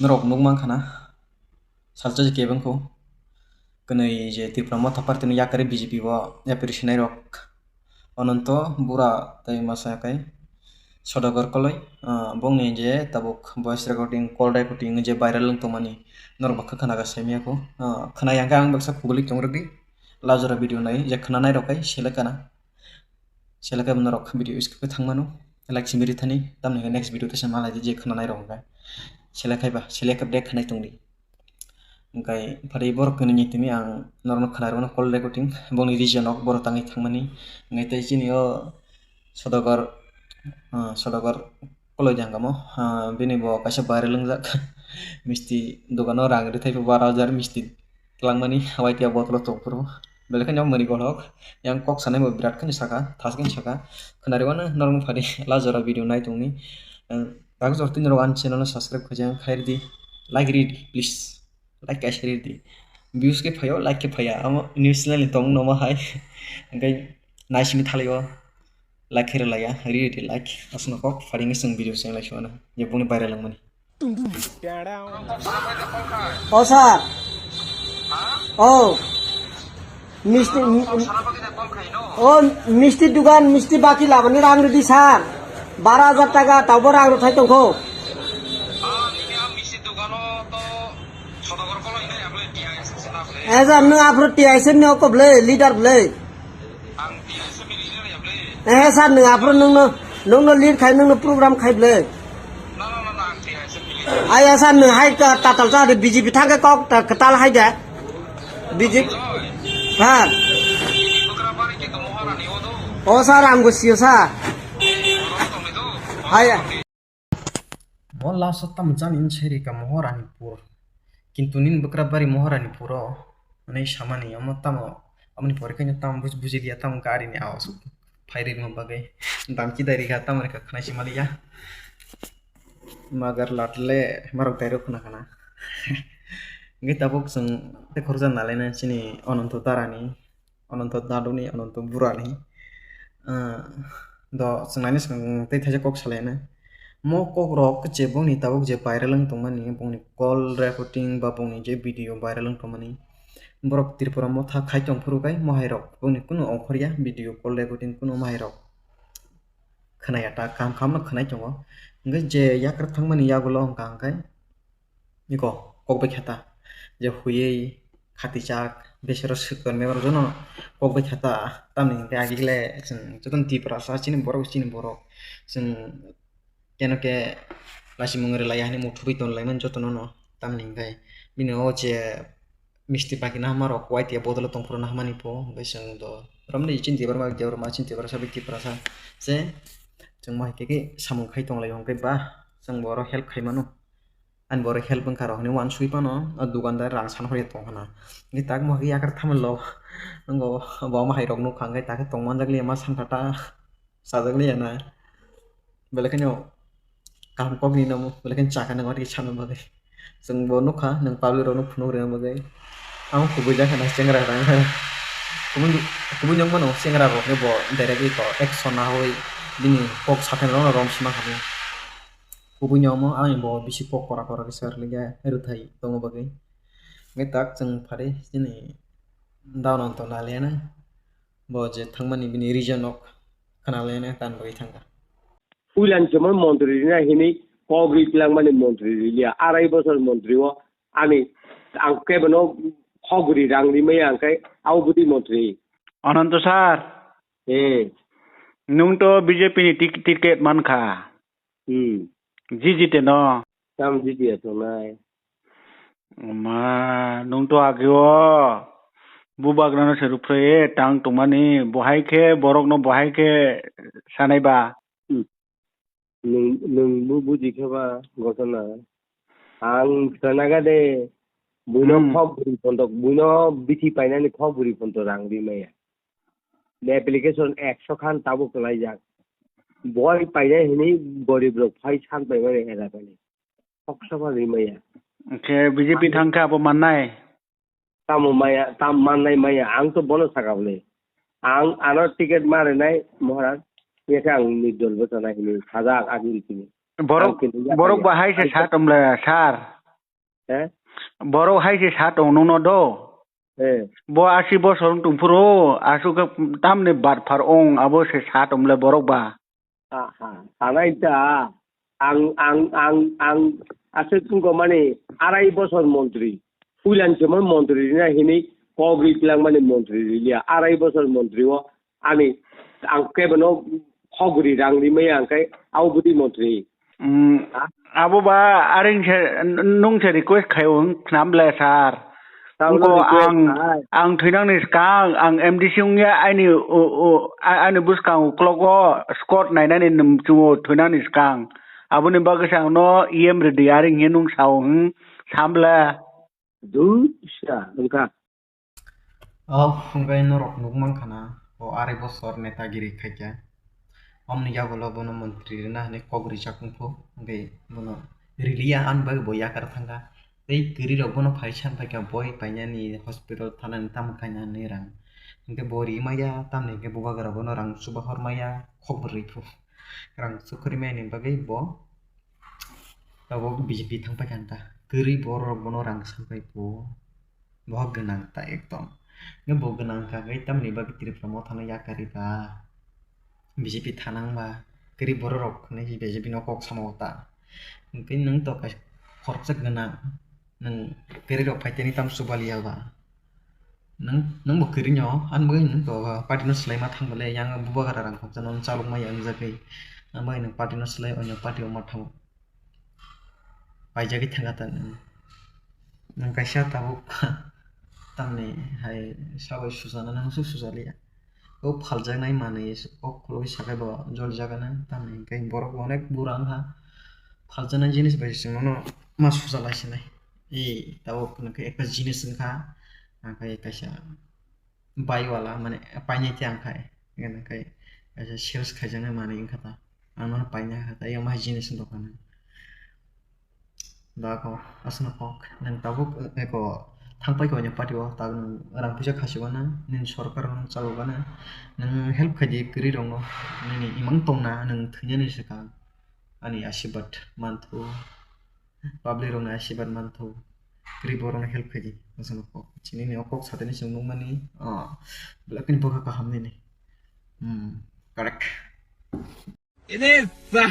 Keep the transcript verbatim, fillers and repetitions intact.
Norok nuk mankha na, salsa je kebengkho. Kwnwi je Tipra Motha Party ni yakari B J P bo appear sinai rok. Ononto Bura tei masa kai Sodagar Koloi, ah, bongni je tabuk voice recording, call recording je viral wng tongmani norok bakha khna ga saimya kho. Ah, khna yang khe ang baksa khuguli chongrwdi. Lajora video nai je khna nai rok kai selek kana. Selek kai norok video skip khe thang mano. Like simi rithani, tamni next video tesa malai di je khna nai rok kai. Selek kai ba, selek kai bre khna tongdi. Hwnkhe phari borok kwnwi ni tini ang norokno khwnarwmano call recording, bongni region o borok tangwi thangmani. Hwnkhe tei chini o Sodagar, ah, Sodagar Koloi jangamo, ah, bini bo kaisa viral wngjak. Misti dogano rang rithai bo baro hajar misti twlangmani, waitya botolo tongphuru. Belai kheno mwnwi gothok, yang kok sanai bo birat kheno saka, thas kheno saka. Khwnarwmano norokno phari lajora video nai tongni. Ang tak jor tini rok ani channel no subscribe khaijak khairdi, like ridi, please. Like kaisa ridi. Views khe phaio, like khe phaiya. Amo news channel ni tong nomo hai. Hwnkhe naisingwi thalio. Like khe rwlaiya. Ridi like. Aswkno kok pharingwi chwng video cheng lai sumano. Je bungni viral wngmani. O sir. O. Misti, o, misti dugan, misti baki labani rang ridi sir. Baro hajar taka, tabo rang rwthai tongkho. Eh sir, nwng aphuru T I S F ni oko bwle, leader bwle. Eh sir, nwng aphuru nwngno, nwngno lead khai, nwngno program khai bwle. Aya sir, nwng hai ka tatal cha de B J P thangkhe kok ta kwtal hai de. B J P. Ha. O sir, ang bo sio sir. Haya. Mo last o tamo jani hinwi ka Mohoranipur. Kintu nini bwkrabari Mohoranipuro hinwi samani omo tamo, aboni pore khe tamo buj-, bujilia tamo gari ni awas phai rwma bagwi. Damchi dai rikha tamo rikha khwnai si maliya. Magar latle marok dai rok khna khna. Hwnkhe tabuk chwng tei khoroksa nalaina chini Ononto Darani. Ononto Naduni, Ononto Burani, ah, do chwng naina swkang tei thaisa kok salaina. Mo kokrok je bongni tabuk je viral wng tongmani, bongni call recording ba bongni je video viral wng tongmani, borok Tripura motha khai tong phuru kai mo hai rok bongni kunu ongkhorya video call recording kunu mo hai rok khwnaya ta kaham kaham no khwnai tongo. Hwnkhe je yakrwk thangmani yagulo wngkha hwnkhe. Iko kok bai kha ta. Je huyui khati chak, besero swkang memar jono kok bai kha ta. Tamni hwnkhe agi le chwng jotono Tiprasa chini borok, chini borok. Chwng keno khe lasimung rwlaiya hinwi muthubui tonlaimani jotono no. Tamni hwnkhe bini o je misti bakina hamarok waitya bodolo tongphuru nahmani po. Hwnkhe chwng do romni chini Debbarma, Debbarma chini Tiprasa bai Tiprasa se chwng ma hai khe samung khai tonglaio hwnkhe ba chwng bo oro help khai mano. Ani borok help wngkha rok hinwi uansugwi phano o dukandar rang sana horya tong khna. Hwnkhe tak mohai yakar thamani lo. Wngo bo ama hai rok nukha hwnkhe takhe tong manjak liya ma sankha ta sajak liya na. Belai kheno kaham kok ni namo belai kheno chakha nang ori sana bagwi. Chwng bo nukha nwng public rokno phunuk rwna bagwi. Amo kubui jakha na chengra rang. Kubui kubui nung mano chengra rokno bo directly ko action nawi bini kok sathani rokno rom sima kha. Kubui ni omo ani bo bisi kok kora kora khe swrwngya rwthai tongma bagwi. Hwnkhe tak chwng phari chini down on tong naliya na bo je thangmani bini region nok khna liya na tan bagwi thangkha. Puilan chumui montri rina hini kok ri twlangmani montri riliya. Arai bosor montri o ani ang kebono kok ri rang rimaya ang khe abo bwtwi montri. Ananto sir, eh, nwng to B J P ni tik-, ticket mankha. Hmm. Jijite no. Tam jiji atongnai. Ma, nwng to ageo bubagrano se ruphroi tang tongmani, bohai khe borokno bohai khe sanai ba. Hmm. Nwng, nwng bo buji khe ba gotona. Ang sanaga de, buino hmm, khok buri pontok, buino bithi painani khok buri pontok rang ri maya. Application ekso khan tabuk kwlaijak. Boi painai hinwi gorib rok phai sak bai mani era bani. Khoksa ba ri maya. Hwnkhe B J P thangkhe abo mannai? Tamo maya, tam mannai maya, ang to bono saka bwle. Ang ano ticket ma rinai Maharaj, yakhe ang nirdol bwchanai hinwi sajak agini simi. Borok, ang kintu borok yakhe bahai se ang sa tomle, sir. Borok hai se sa tong nung no do. Eh. Bo asi bosor wng tong phuru aswk khe tamni barphar wng abo se sa tong le borok ba. Aha, sanai ta. Ang, ang, ang, ang aswk wngkha mani arai bosor montri. Puilan se mon montri rina hini kok ri tlang mani montri rilia. Arai bosor montri o ani ang kebono hogri rang rimaya ang khe abo bwtwi montri. Mm, ha? Abo ba aring se n-, nung se request khaio hwn khnam le sir. Tamo wngkho request ang, khai. Ang thwinangni skang ang M D C wngya aini u, u, a-, ani bwskang uklogo squad nainani num chungo thwinangni skang. Aboni bagwi se ang no E M rwdi aring hinwi nung sao hwn sam le. Duisa wngkha. O hwnkhe norok nukmankha na, o arai bosor netagiri khaikha. Omoni yagulo bono montri rwna hinwi kok rijak wngkhu, hwnkhe bono riliya ani bagwi bo yakar thangkha. Tei kwrwirok bono phai san phaikha, boi painani, hospital thanani tamo kainani rang. Hwnkhe bo rimaya, tamni hwnkhe bubagra bono rang chuba hormaya, kok bwrwi phu. Rang chukhurimaini bagwi bo tabuk B J P thang paikha ta. Kwrwi borok bono rang san pai phu. Bo gwnang ta ekdom. Nw bo gwnang kha khe tamni bagwi Tripura mothano yakari ba. B J P thanang ba. Kwrwi borok rok hinwi B J P no kok sama o ta. Hwnkhe nwng to kaisa khoroksa gwnang. Nwng kwrwi rok phai tini tam chubalia ba. Nwng, nwng bo kwrwi no, ani bagwi nwng to party no swlai ma thang bale, yang bubagra rang khoroksa no chalok ma yang jagwi. Ani bagwi nwng party no swlai onyo party o ma thango. Paijagwi thangkha ta nwng. Nwng kaisa tabuk tamni hai sabai sujana nwng swk sujaliya. O phaljaknai manwi o khulogwi sakhai bo jolijagana tamni hwnkhe borok bo onek bura wngkha. Phaljaknai jinis bai se chwngno ma sujalaisinai. E tabuk hwnkhe ekta jinis wngkha, hwnkhe kaisa bai wala mane painai te ang khai, hwnkhe kaisa sales khaijaknai manwi wngkha ta. Ang nono paina kha ta, yang ma jinis wng tongkha nang. Da ko aswkno kok, nwng tabuk eko thang pai kha party o, tabuk nwng rang puisa khasigo na, nini sorkar no chalok gana, nwng help khai di kwrwi rok no, nini imang tong na, nwng thwinani swkang ani asirwad manthu, public rok ni asirwad manthu, kwrwi borok no help khai di, aswkno kok. Chini ni o kok satini chwng nukmani, ah, belai kheno bwkha kaham nini. Hmm, correct. Ini sa.